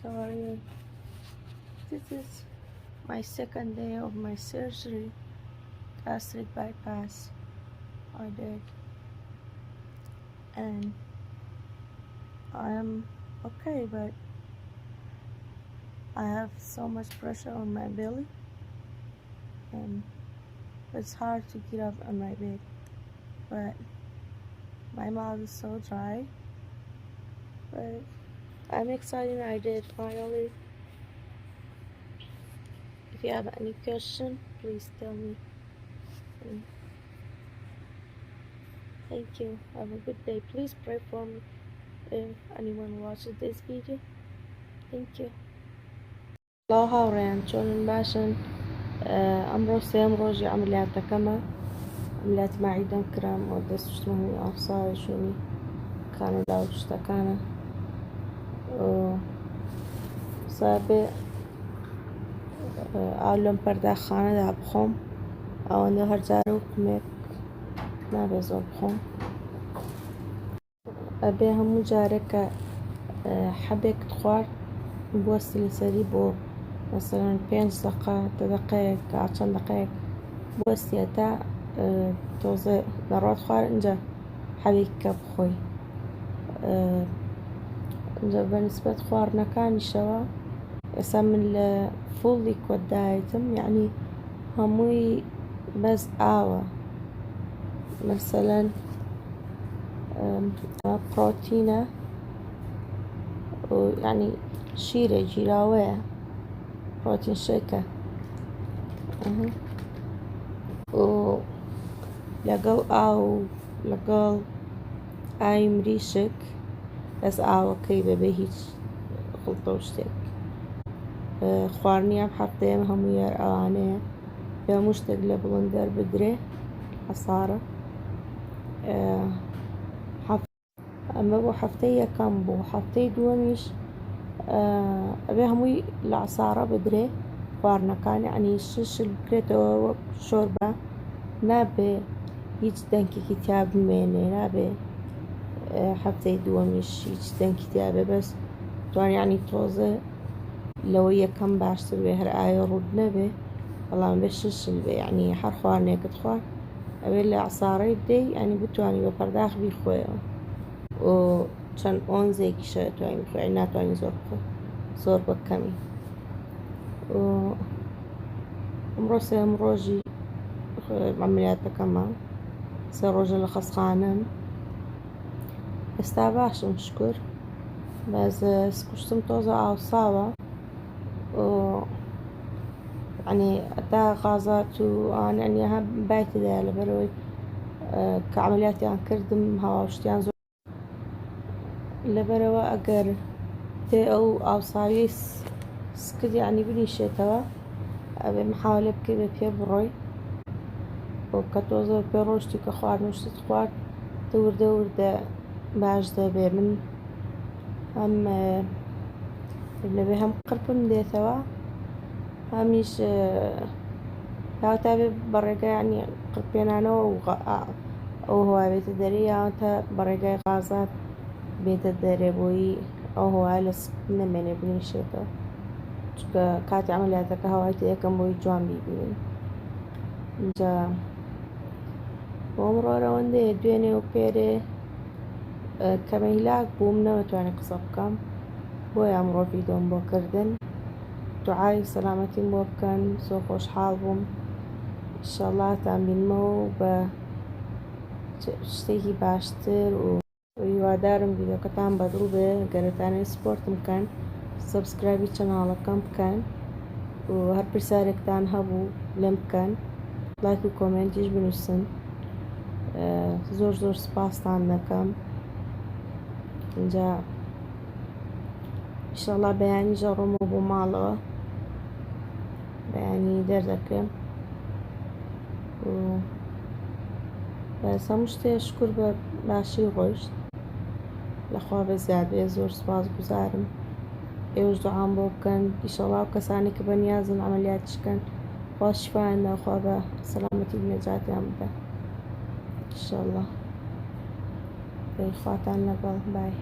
Guys, how are you? This is my second day of my surgery, gastric bypass I did, and I am okay, but I have so much pressure on my belly, and it's hard to get up on my bed, but my mouth is so dry, but I'm excited I did finally. If you have any question, please tell me. And thank you. Have a good day. Please pray for me if anyone watches this video. Thank you. سڵاو هاوڕێیان چۆنن باشن ئەمڕۆ سێم ڕۆژی عملیاتەکەمە عملیاتی ماعیدەم کرام و دەست شتم هەمووی ئاوساوە شوێنی کانولا و شتەکانە سابێ ئاو لەم پەرداخانەدا بخۆم ئەوەندە هەر جارە و قومێک نابێ زۆر بخۆم ئەبێ هەموو جارێک کە حەبێکت خوارد بوەستی لەسەری بۆ مەسەلەن پێنج دەقە دە دەقەیەک تا چەند دەقەیەک بوەستی هەتا تۆزێ دەڕوات خوارد ئینجا حەبێکی کە بخۆی ئینجا بە نسبەت خواردنەکانیشەوە ئێستا من لە فوڵ لیکوەد دایتم یعنی هەمووی بەس ئاوە مەسەلەن ئەمە پڕۆتینە یعنی شیرە گیراوەیە پڕۆتین شێکە و لەگەڵ ئاو لەگەڵ ئاوی مریشک بەس ئاوەکەی بەبێ هیچ خڵتە و شتێک خواردنی ئەم هەفتەیەم هەموو یار ئەوانەیە بێ هەموو شتێک لە بڵندەر بدرێ حەسارە ئەمە بۆ هەفتەی یەکەم بوو هەفتەی دووەمیش ئەبێ هەمووی لە عساڕە بدرێ خواردنەکان یعنی ششل بکرێتەوە وەک شۆربە نابێ هیچ دەنکێکی تیا بمێنێ نابێ هەفتەی دووەمیش هیچ دەنکی تیاابێ بەس توان یعنی تۆزە لەوە یەکەم باشتر بێ هەر ئاوێ ڕووت نەبێ بەڵام بێ ششل بێ یعنی هەر خواردنێکت خوارد ئەوێ لە عساڕەی بدەی ینی بتانی بە پەرداخ بیخۆیەوە و چەند ئۆنزێکیشە توانی بخۆی ناتوانانی زۆر بخۆی زۆر بە کەمی ئەمڕۆ سێم ڕۆژی عملیاتەکەمە سێ ڕۆژە لە خەسخانم ئێستا باشم شکر بەس سکوشتم تۆزە ئاوساوە ینی تا غازات و ئەوانە ها بای تێدایە لەبەرەوەی کە عملیاتیان کردم هاوشتیان زۆر لەبەرەوە ئەگەر تێ ئەو ئاوساویەی سکت یعنی بنیشێتەوە ئەبێ محاولە بکەی بە پێ بڕۆی بۆ کە تۆزە پێ ڕۆشتی کە خواردن شتت خوارد تە وردە وردە باش دەبێ من هەم لەبێ هەم قرپم دێتەوە هەمیش تا بێ بە ڕێگای ینی قرپێنانەوە و ئەو هەوا بێتە دەرێ یان تا بە ڕێگای غازات بێتە دەرێ بۆی ئەو هەوا لە سک نەمێنێ بنیشێتەوە چونکە کاتی عملیاتەکە هەوای تێ یەکەم بۆی جوان بیبینین اینجا بۆ ئەمڕۆ ئەوەندەیە دوێنێ و پێرێ کەمە هیلاک بووم نەمەتوانی قسە بکەم بۆیە ئەمڕۆ ڤیدۆم بۆ کردن دوعای سەلامەتیم بۆ بکەن زۆر خۆشحاڵ بووم ئیشەڵا تان بینمەوە و بە شتێکی باشتر و هیوادارم ڤیدۆکەتان بەدڵ بێ گەرەتانەوێت support م بکەن subscribe ی channel ەکەم بکەن و هەر پرسیارێکتان هەبوو لێم بکەن لایک و comment یش بنووسن زۆر زۆر سپاستان دەکەم اینجا ئیشەڵا بەیانی ژەڕۆمەوە بۆ ماڵەوە بەیانی دەردەکرێم و بەس هەموو شتێ شکر بە باشی ڕۆیشت لەخوا بە زیاد بێ زۆر سپاس گوزارم ئێوەش دوعام بۆ بکەن ئیشەڵا و کەسانی کە بەنیازن عملیات شکەن خوا شفایان دا خوا بە سەلامەتی نەجاتیان بدە ئیشەڵا خواتان لەگەڵ بای.